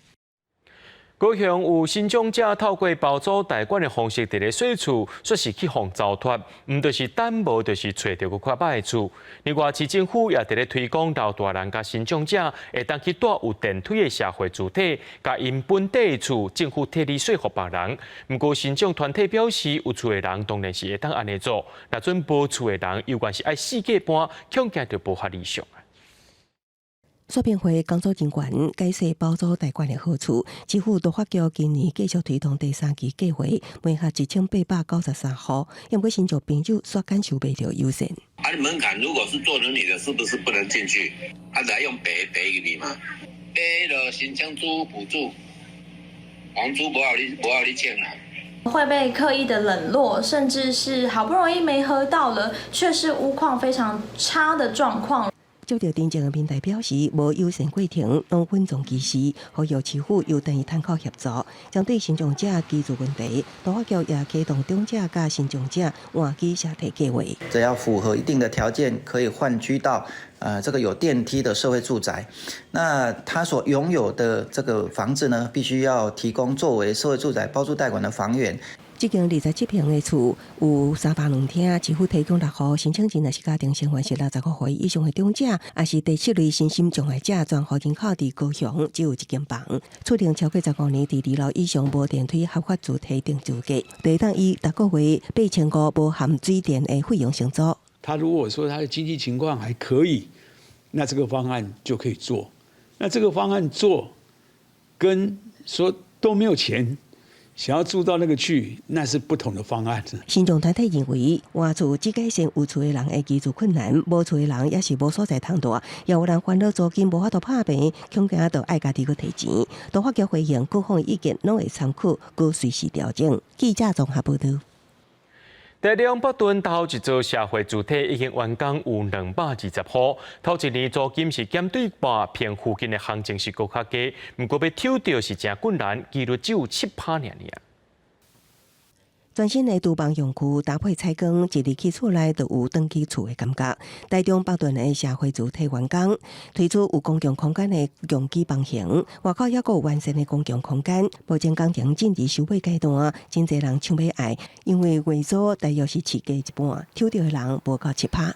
高雄有身障者透過包租代管的方式，佇咧稅厝，煞是去予糟脫，毋就是等無，就是揣著閣較䆀的厝。另外，市政府也佇咧推廣老大人佮身障者會當去蹛有電梯的社會住宅，共𪜶本地的厝，政府替你稅予別人。毋過，身障團體表示，有厝的人當然是會當按呢做，若準無厝的人，猶原是愛四界搬，恐驚就無遐理想。說明會工作人員解釋包租代管的好處，市府都發叫今年繼續推動第三期計劃，每戶1893戶，毋過身障朋友煞感受袂著友善。啊，你門檻如果是坐輪椅的，是不是不能進去？啊，得用白白入去嗎？白就申請租屋補助，房租無愛你無愛你錢啦。會被刻意的冷落，甚至是好不容易媒合到了，卻是屋況非常差的狀況。接著陳情的民代表示，無友善過程，攏穩重其事，呼籲市府有願意參考協助。針對身障者居住問題，都發局也啟動長者佮身障者換居社體計劃。只要符合一定的條件，可以換居到這個有電梯的社會住宅。那他所擁有的這個房子呢，必須要提供作為社會住宅包租代管的房源。這間27坪的厝有三房兩廳，市府提供六戶申請人，若是家庭成員是65歲以上的長者，抑是第七類身心障礙者，全戶人口佇高雄只有一間房。厝齡超過15年，佇二樓以上無電梯合法住宅定資格，會當以逐個月8500無含水電的費用承租。他如果說他的經濟情況還可以，那這個方案就可以做。那這個方案做，跟說都沒有錢。想要住到那個去，那是不同的方案。身障團體認為，換厝只改善有厝的人的居住困難，無厝的人也是無所在通蹛，也有人煩惱租金無法度拍平，恐驚著愛家己閣提錢。都發局回應各方意見，攏會參考，閣隨時調整。記者綜合報導。台中北屯頭一座社會住宅已經完工有220戶，頭一年租金是減對半坪附近的行情是閣較低，毋過欲抽著是誠困難，幾率只有7%爾爾。全新的廚房用具搭配採光，一入去厝內就有轉去厝的感覺。台中北屯的社會住宅完工，推出有公共空間的共居房型，外口猶閣有完善的公共空間。目前工程進入收尾階段，真濟人搶欲愛，因為月租大約是市價一半，抽著的人無夠7%。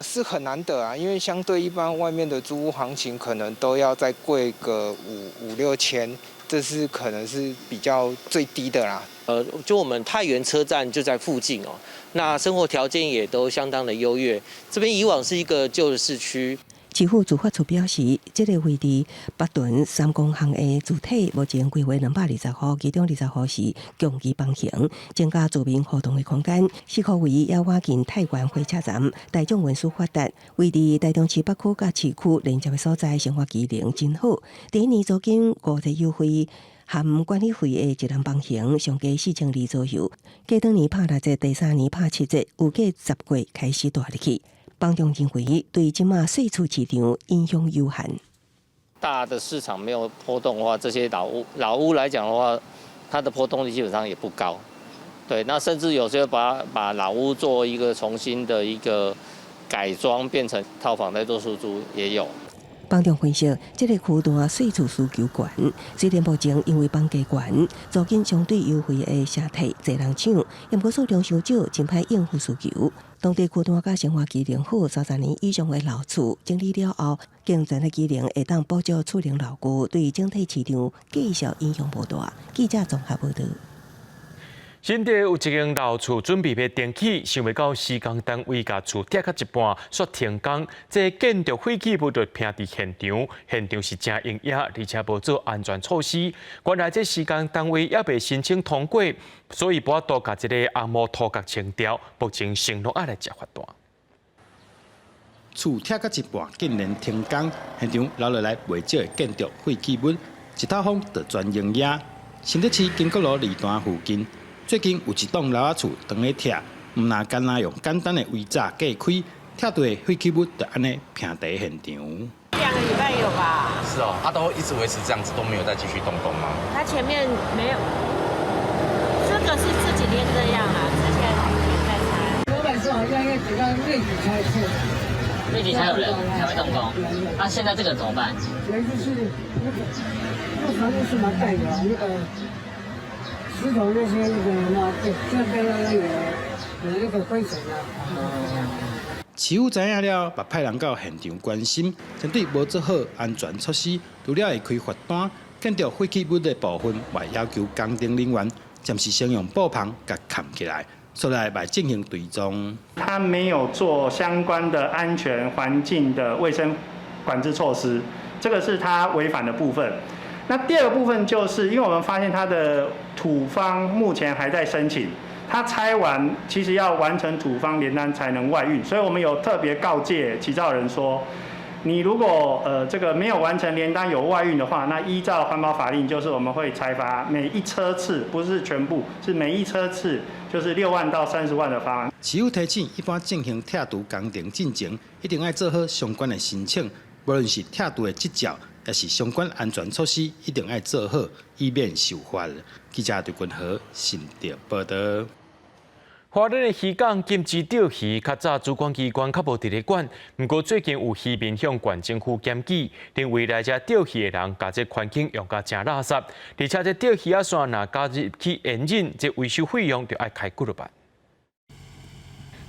是很難得啊，因為相對一般外面的租屋行情，可能都要再貴個五六千，這是可能是比較最低的啦。就我們太原車站就在附近哦，那生活條件也都相當的優越。這邊以往是一個舊的市區。市府住發處表示，這個位佇北屯三公巷的住宅，目前規劃220戶，其中20戶是共居房型，增加住民活動的空間。四箍圍也倚近太原火車站，大眾運輸發達，位佇台中市北區佮市區連接的所在，生活機能真好。第一年租金五折優惠。含管理費的一人房型，上低4200左右。過兩年拍六折，第三年拍七折，預計10月開始蹛入去。房仲認為，對這馬細厝市場影響有限。大的市場沒有波動的話，這些老屋來講的話，它的波動率基本上也不高。對，那甚至有些把老屋做一個重新的一個改裝，變成套房再做出租也有。房仲分析，這个區段細厝需求懸，雖然目前因為房價懸，租金相對優惠的社體濟人搶，毋過數量傷少，真歹應付需求。當地區段佮生活機能好，30年以上的老厝整理了後，健全的機能會當補足厝齡老舊，對整體市場繼續影響無大。記者綜合報導。新竹有一間老厝準備欲重起，想袂到施工單位共厝拆到一半，煞停工，這建築廢棄物就拚佇現場，現場是誠陰翳，而且無做安全措施。原來這施工單位猶未申請通過，所以無法度共這個紅毛塗共清掉，目前承諾愛來接罰單。厝拆到一半，竟然停工，現場留落來袂少的建築廢棄物，一透風就全陰翳。新竹市經國路二段附近，最近有一棟老仔厝當咧拆，毋但干焦用簡單的圍柵隔開，拆掉的廢棄物就按呢拚佇現場。 2個禮拜有吧？是哦，他都一直維持這樣子，都沒有再繼續動工嗎？他前面沒有，這個是這幾天這樣啊，之前在拆。老闆說好像要等到月底才拆。月底才有人才會動工，那現在這個怎麼辦？就是那個那房子是蠻大的，那個石頭那些那個那對，這邊那有有那個灰塵啊。市府知影了，嘛派人到現場關心，針對無做好安全措施，除了會開罰單，建築廢棄物的部分，嘛要求工程人員暫時先用布棚共崁起來，煞來來進行追蹤。他沒有做相關的安全環境的衛生管制措施，這個是他違反的部分。那第二個部分就是，因為我們發現他的土方目前還在申請，他拆完其實要完成土方聯單才能外運，所以我們有特別告誡起造人說，你如果這個沒有完成聯單有外運的話，那依照環保法令，就是我們會裁罰每一車次，不是全部，是每一車次就是6萬到30萬的罰款。市府提醒，一般進行拆除工程進前，一定愛做好相關的申請，無論是拆除的執照，抑是相關安全措施，一定愛做好，以免受罰。記者劉君和新竹報導。花蓮的漁港禁止釣魚，較早主管機關較無佇咧管，毋過最近有漁民向縣政府檢舉，認為來遮釣魚的人，共這環境用甲誠垃圾，而且這釣魚仔線若加入去煙癮，這維修費用就愛開幾若萬。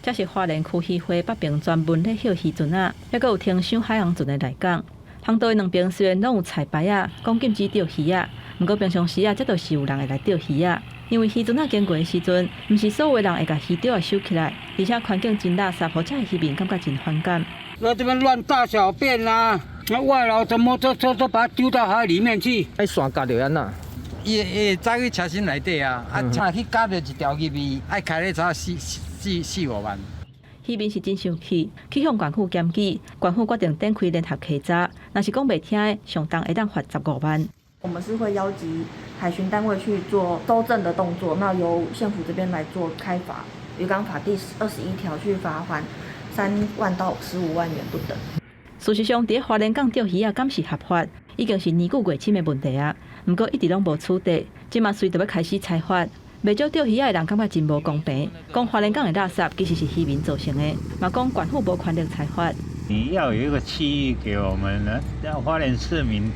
這是花蓮區漁會北爿專門咧歇漁船仔，猶閣有停收海洋船的來港。航道的兩邊雖然攏有彩牌仔，講禁止釣魚仔，毋過平常時啊，這就是有人會來釣魚仔。因為漁船仔經過的時陣，毋是所有人會共魚釣仔收起來，而且環境真垃圾，予遮的漁民感覺真反感。那這邊亂大小便啊，那外勞怎麼都把它丟到海裡面去？彼線夾著按怎？伊會走去車身內底啊，啊，車去夾著一條入去，愛開咧才四五萬。漁民是真生氣，去向縣府檢舉，縣府決定展開聯合稽查，若是講袂聽的，上重會當罰15萬。我們是會邀集海巡單位去做搜證的動作，那由縣府這邊來做開罰，漁港法第21條去罰鍰3萬到15萬元不等。事實上，佇花蓮港釣魚仔敢是合法，已經是年久月深的問題啊。毋過一直攏無取締，這馬隨著欲開始裁罰。袂少釣魚仔的人感覺真無公平，講花蓮港的垃圾其實是漁民造成的，嘛講縣府無權力裁罰。你要有一個區域給我們呢，花蓮市民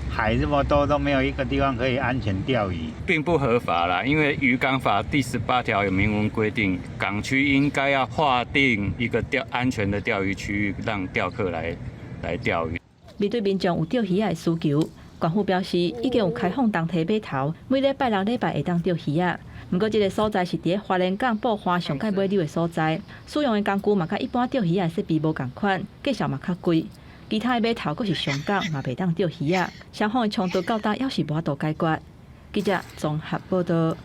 海這麼多都沒有一個地方可以安全釣魚，並不合法啦。因為漁港法第18條有明文規定，港區應該要劃定一個釣安全的釣魚區域，讓釣客來釣魚。面對民眾有釣魚仔的需求，縣府表示已經有開放重提碼頭，每禮拜六、禮拜會當釣魚仔。毋過，這个所在是佇花蓮港布花上蓋尾溜的所在，使用的工具嘛，佮一般釣魚仔設備無仝款，價數嘛較貴。其他的碼頭閣是上港嘛，袂當釣魚仔，雙方的衝突到今猶是無法度解決。記者綜合報導。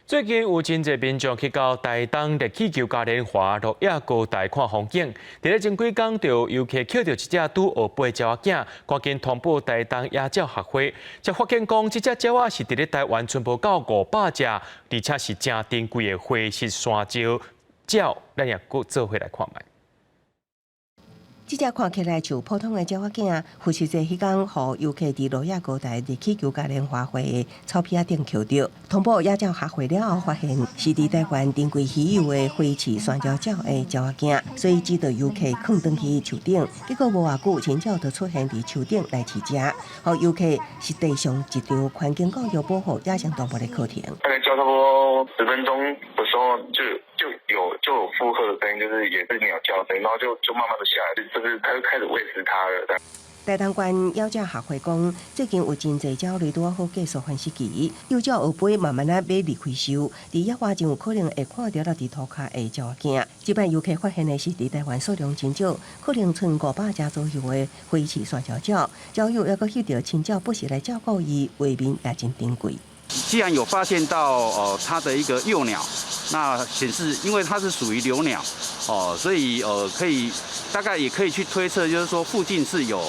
最近有真濟民眾去到台東熱氣球嘉年華鹿野高台看風景，佇咧前幾工就有遊客抾著一隻拄學飛的鳥仔囝，趕緊通報台東野鳥學會，才發現講這隻鳥仔是佇咧台灣賰無夠500隻，而且是誠珍貴的灰色山椒鳥，咱也閣做伙來看覓。這隻看起來像普通的鳥仔囝，負責這彼工予遊客佇鹿野高台熱氣球嘉年華會的草皮仔頂抾著，通報野鳥學會了後，發現是佇台灣珍貴稀有的灰翅山椒鳥的鳥仔囝，所以指導遊客囥轉去樹頂，結果無偌久，親鳥就出現佇樹頂來飼食，予遊客實際上一場環境教育保護野生動物的課程。大概叫差不多10分鐘的時候就有附和的聲音，就是也是鳥叫聲，然後就慢慢的下來，就是他就開始餵食它了。台東縣鳥鳥學會講，最近有真濟鳥類拄仔好結束繁殖期，幼鳥學飛慢慢仔欲離開巢，佇野外真有可能會看著落佇塗跤的鳥仔囝。這擺遊客發現的是佇台灣數量真少，可能賰500隻左右的灰翅山椒鳥，鳥友猶閣翕著親鳥不時來照顧伊，畫面也真珍貴。既然有發現到哦，它的一個幼鳥，那顯示因為它是屬於留鳥，哦，所以可以大概也可以去推測，就是說附近是有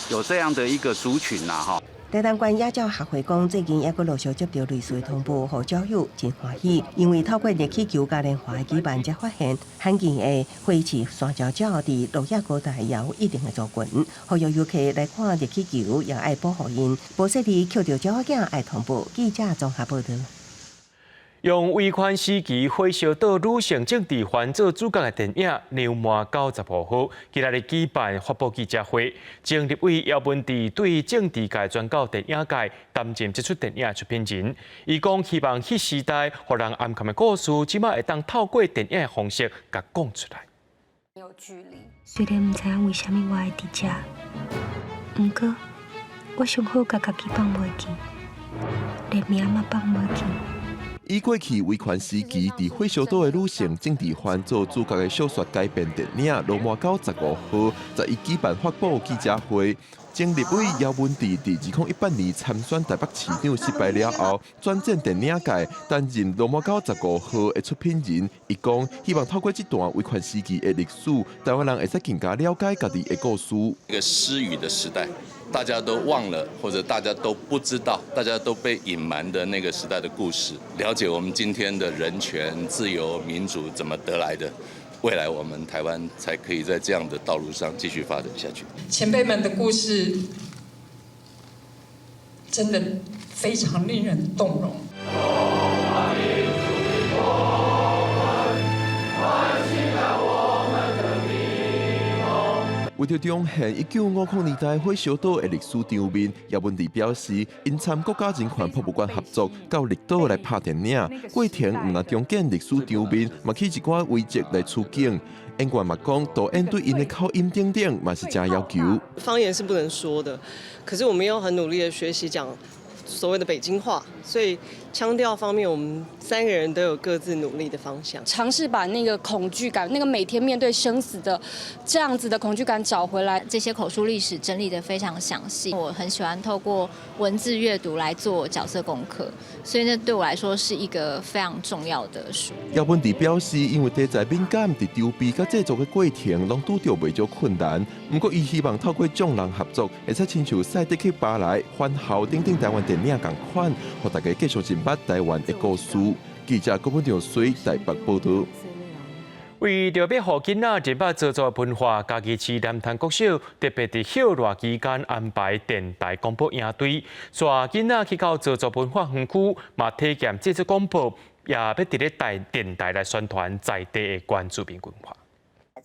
這樣的一個族群啦，哈。台東縣野鳥學會講，最近猶閣陸續接著類似的通報，予鳥友真歡喜，因為透過熱氣球嘉年華的舉辦，才發現罕見的灰翅山椒鳥佇鹿野高台也有一定的族群，呼籲遊客來看熱氣球，也愛保護𪜶。無細膩抾著鳥仔囝愛通報。記者綜合報導。用威權時期火燒島女性政治犯做主角的電影《娘麻九十五號》，今仔日舉辦發布記者會。前立委姚文智對政治界轉到電影界擔任這齣電影的出品人，伊講希望彼時代予人掩藏的故事，這馬會當透過電影的方式共講出來。有距離。雖然毋知影為啥物我會佇遮，毋過我上好共家己放袂記，連名嘛放袂記。以過去威權時期，佇火燒島的女性政治犯做主角的小說改編電影《鱸鰻狗十五號》，11舉辦發布記者會。前立委姚文智佇2018年參選台北市長失敗了後，轉戰電影界，擔任《鱸鰻狗十五號》的出品人。伊講希望透過這段威權時期的歷史，台灣人會使更加了解家己的故事。一個失語的時代。大家都忘了，或者大家都不知道，大家都被隱瞞的那個時代的故事，了解我們今天的人權、自由、民主怎麼得來的，未來我們台灣才可以在這樣的道路上繼續發展下去。前輩們的故事真的非常令人動容。為著重現1950年代火燒島的歷史場面，姚文智表示，𪜶參國家人權博物館合作，到綠島來拍電影，過程毋但重建歷史場面，嘛去一寡遺跡來取景。演員嘛講，導演對𪜶的口音等等嘛是誠要求。方言是不能說的，可是我們要很努力的學習講所謂的北京話，所以腔調方面，我們三個人都有各自努力的方向。嘗試把那個恐懼感，那個每天面對生死的這樣子的恐懼感找回來。這些口述歷史整理得非常詳細，我很喜歡透過文字閱讀來做角色功課，所以那對我來說是一個非常重要的書。姚文智表示，因為題材敏感，佇籌備佮製作的過程攏拄著袂少困難。毋過，伊希望透過眾人合作，會使親像賽德克巴萊、番號等等台灣電影仝款，予大家繼續認捌台灣的故事。記者郭本長水台北報導。為著欲予囡仔認捌鄒族文化，嘉義市南潭國小特別佇歇熱期間安排電台廣播營隊，帶囡仔去到鄒族文化園區，嘛體驗製作廣播，也欲佇咧台電台來宣傳在地的原住民文化。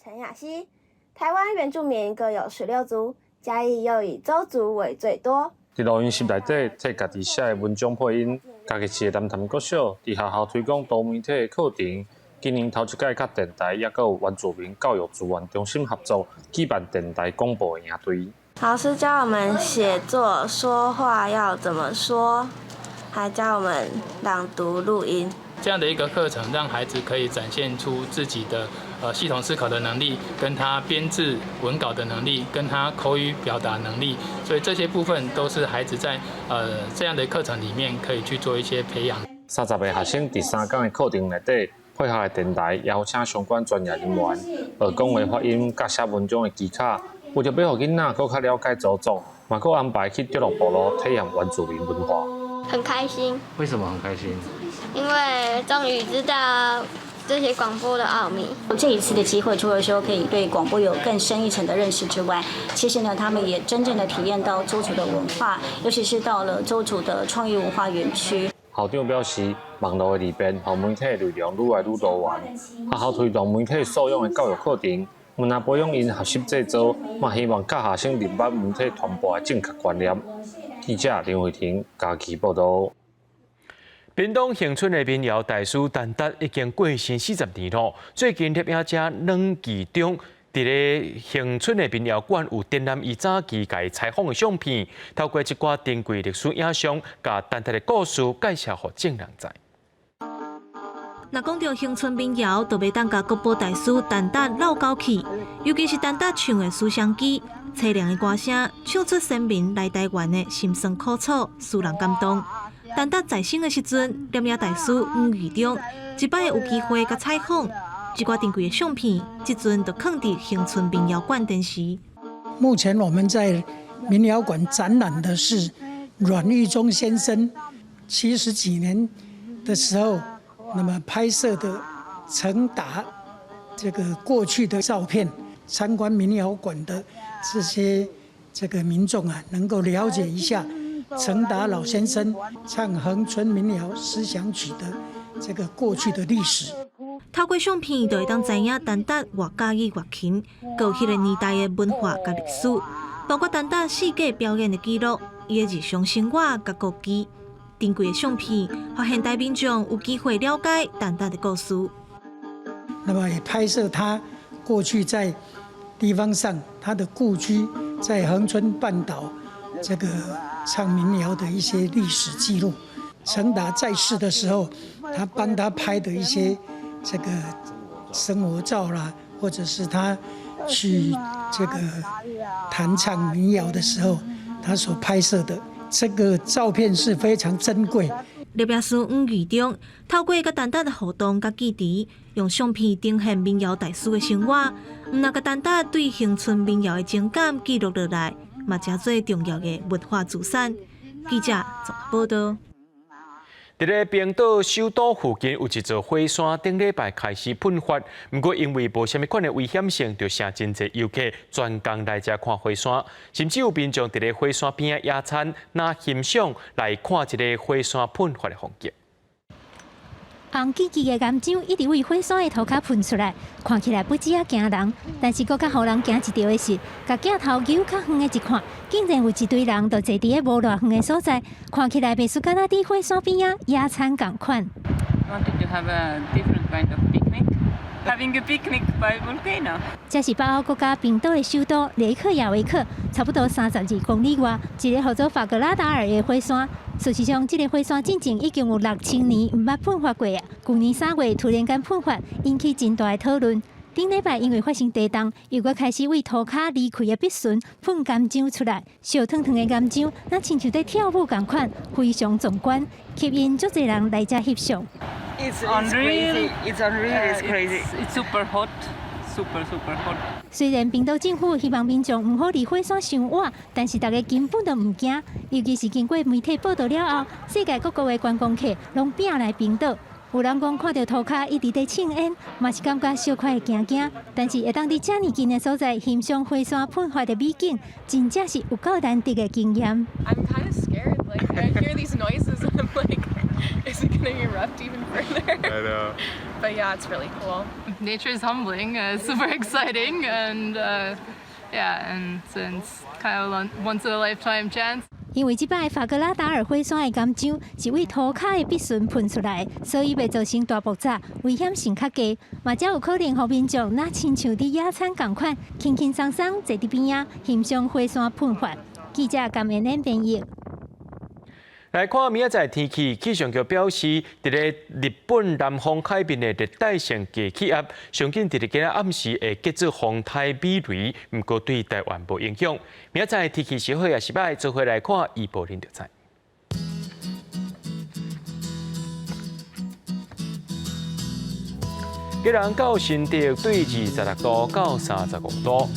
陳雅熙，台灣原住民各有16族，嘉義又以鄒族為最多。佇錄音室內底，替家己寫的文章配音。嘉義市的南潭國小佇學校推廣多媒體的課程，今年頭一擺佮電台猶閣有原住民教育資源中心合作，舉辦電台廣播的營隊。老師教我們寫作、說話要怎麼說，還教我們朗讀、錄音。這樣的一個課程，讓孩子可以展現出自己的系統思考的能力，跟他編製文稿的能力，跟他口語表達能力，所以這些部分都是孩子在這樣的課程裡面可以去做一些培養。30個學生佇3工的課程內底，配合的電台邀請相關專業人員，學講話發音、佮寫文章的技巧，為著欲予囡仔閣較了解鄒族，嘛閣安排去德樂部落體驗原住民文化。很開心。為什麼很開心？因為終於知道這些廣播的奧秘。這一次的機會，除了說可以對廣播有更深一層的認識之外，其實呢，他們也真正的體驗到鄒族的文化，尤其是到了鄒族的創意文化園區。校長表示，網路的利便，予媒體內容愈來愈多元，學校推動媒體素養的教育課程，毋但培養𪜶學習製作，嘛希望教學生認捌媒體傳播的正確觀念。記者林慧婷嘉義報導。屏東恆春的民謠大師陳達已經過身40年囉。最近攝影者阮其中佇咧恆春的民謠館有展覽伊早期共伊採訪的相片，透過一寡珍貴歷史影像，共陳達的故事介紹予眾人知。若講著恆春民謠，就袂當共國寶大師陳達落狗去，尤其是陳達唱的《思鄉記》，淒涼的歌聲，唱出先民來台灣的心酸苦楚，使人感動。陳達在生的時陣，攝影大師黃義中一擺有機會共採訪，這寡珍貴的相片，這陣就囥佇恆春民謠館展示。目前我們在民謠館展覽的是阮玉忠先生七十幾年的時候，那麼拍攝的陳達這個過去的照片，參觀民謠館的這些這個民眾啊，能夠了解一下陳達老先生唱恆春民謠思鄉曲的這個過去的歷史。透過相片，就會當知影陳達偌佮意月琴，閣有彼個年代的文化佮歷史，包括陳達四界表演的記錄，伊的日常生活佮故居。珍貴的相片，予現代民眾有機會了解陳達的故事。那麼也拍攝他過去在地方上他的故居在恆春半島這個唱民謠的一些歷史記錄。陳達在世的時候，他幫他拍的一些這個生活照啦，或者是他去這個彈唱民謠的時候，他所拍攝的這個照片是非常珍貴。攝影師黃義中透過佮陳達的互動佮記憶，用相片呈現民謠大師的生活，毋但共陳達對恆春民謠的情感記錄落來，嘛誠做重要的文化資產。記者綜合報導。佇咧冰島首都附近有一座火山，頂禮拜開始噴發。毋過因為無啥物款的危險性，就成真濟遊客專工來遮看火山，甚至有民眾佇咧火山邊仔野餐，拿欣賞來看這个火山噴發的風景。紅吱吱的岩漿一直對火山的塗跤噴出來，看起來不止仔驚人，但是閣較予人驚一著的是，共鏡頭扭較遠的一看，竟然有一堆人就坐佇咧無偌遠的所在，看起來袂輸敢若佇火山邊仔野餐仝款。 Wanted to have a different kind of picnic, having a picnic by volcano. 這是北歐國家冰島的首都雷克雅維克，差不多32公里外，一个號做法格拉達爾的火山。事實上，這个火山進前已經有6000年毋捌噴發過啊！舊年3月突然間噴發，引起真大的討論。頂禮拜因為發生地動，又閣開始對塗跤離開的筆順噴岩漿出來，燒燙燙的岩漿，若親像佇跳舞仝款，非常壯觀，吸引足濟人來遮翕相。 It's unreal. It's unreal. It's crazy. It's super hot. Super super hot. 雖然冰島政府希望民眾毋好離火山傷倚，但是大家根本就毋驚。尤其是經過媒體報導了後，世界各國的觀光客攏拼來冰島。有人講看著塗跤一直佇衝煙，嘛是感覺小可會驚驚。但是會當佇遮爾近的所在欣賞火山噴發的美景，真正是有夠難得的經驗。 I'm kind of scared. Like I hear these noises and I'm like, is it gonna erupt even further? I know. But yeah, it's really cool. Nature is humbling, super exciting, and yeah, and it's kind of a once in a lifetime chance. 因為這擺法格拉達爾火山的岩漿是對塗跤的筆順噴出來，所以袂造成大爆炸，危險性較低，嘛才有可能予民眾若親像佇野餐仝款，輕輕鬆鬆坐佇邊仔欣賞火山噴發。記者甘妍妍編譯。來看明仔載天氣，氣象局表示，佇咧日本南方海面的熱帶性低氣壓，上緊佇咧今仔暗時會結做風颱美雷，毋過對台灣無影響。明仔載天氣是好抑是䆀，做伙來看預報恁就知。基隆到新竹對26度到35度。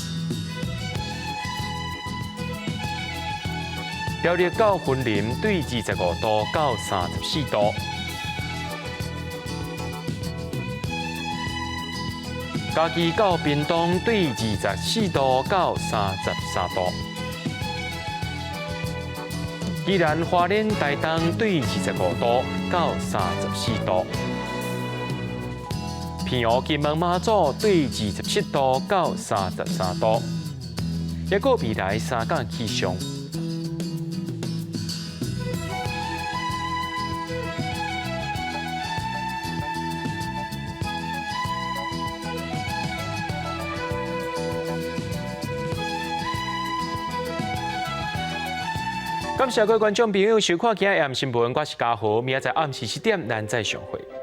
苗栗到雲林對25度到34度，嘉義到屏東對24度到33度。宜蘭花蓮台東對25度到34度。澎湖金門馬祖對27度到33度。抑閣未來三工氣象。感謝各位觀眾朋友收看今日暗新聞，我是嘉豪，明仔載暗時7點，咱再相會。